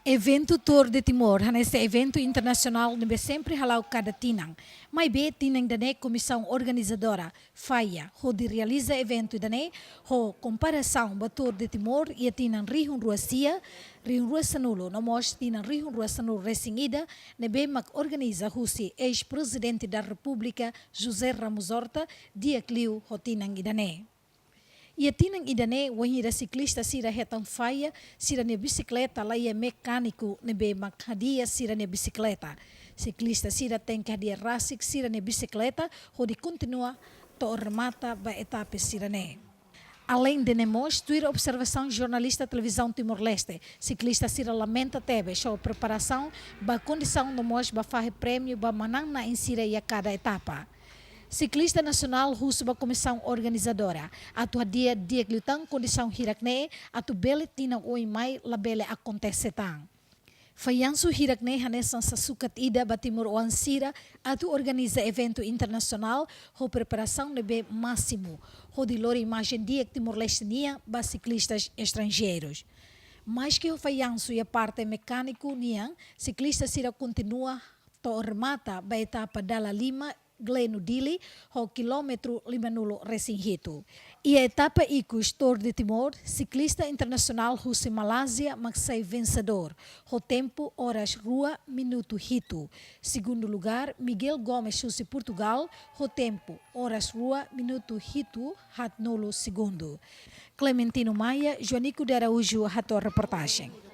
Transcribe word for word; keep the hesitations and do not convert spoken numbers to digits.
Eventu Tour de Timor hanesan eventu internasionál ne'ebé sempre hala'o kada tinan. Maibé tinan ida-ne'e komisaun organizadora falla hodi realiza eventu ida-ne'e ho komparasaun ba Tour de Timor iha tinan rihun rua sia, rihun rua sanulu, no mós tinan rihun rua sanulu resin ida, ne'ebé mak organiza husi eis-Prezidente da Repúblika José Ramos Horta, di'ak liu ho tinan ida-ne'e. Iha tinan ida-ne'e, wainhira siklista sira hetan falla, sira-nia bisikleta la iha mekániku ne'ebé mak hadi'a sira-nia bisikleta. Siklista sira tenke hadi'a rasik sira-nia bisikleta hodi kontinua to'o remata ba etapa sira-ne'e. Aleinde ne'e mós, tuir observasaun jornalista Televizaun Timor-Leste, siklista sira lamenta tebes ho preparasaun ba kondisaun no mós ba fahe prémiu ba manán-na'in sira iha kada etapa. Siklista nasionál husu ba komisaun organizadora atu hadi'a di'ak liután kondisaun hirak-ne'e atu bele tinan oin mai labele akontese tan. Fallansu hirak-ne'e hanesan sasukat ida ba timoroan sira atu organiza eventu internasionál ho preparasaun ne'ebé másimu, hodi lori imajen di'ak Timor-Leste nian ba siklistas estranjeirus. Maske ho fallansu iha parte mekániku nian, siklista sira kontinua to'o remata ba etapa dala lima Gleno Dili ho kilómetru limanulu resin hitu. Iha etapa ikus Tour de Timor, siklista internasionál husi Malázia mak sai vensedór ho tempu oras rua minutu hitu. Segundu lugár, Miguel Gomes husi Portugál ho tempu oras rua minutu hitu haatnulu segundu. Clementino Maia, Joanico de Araújo, hato'o reportajen.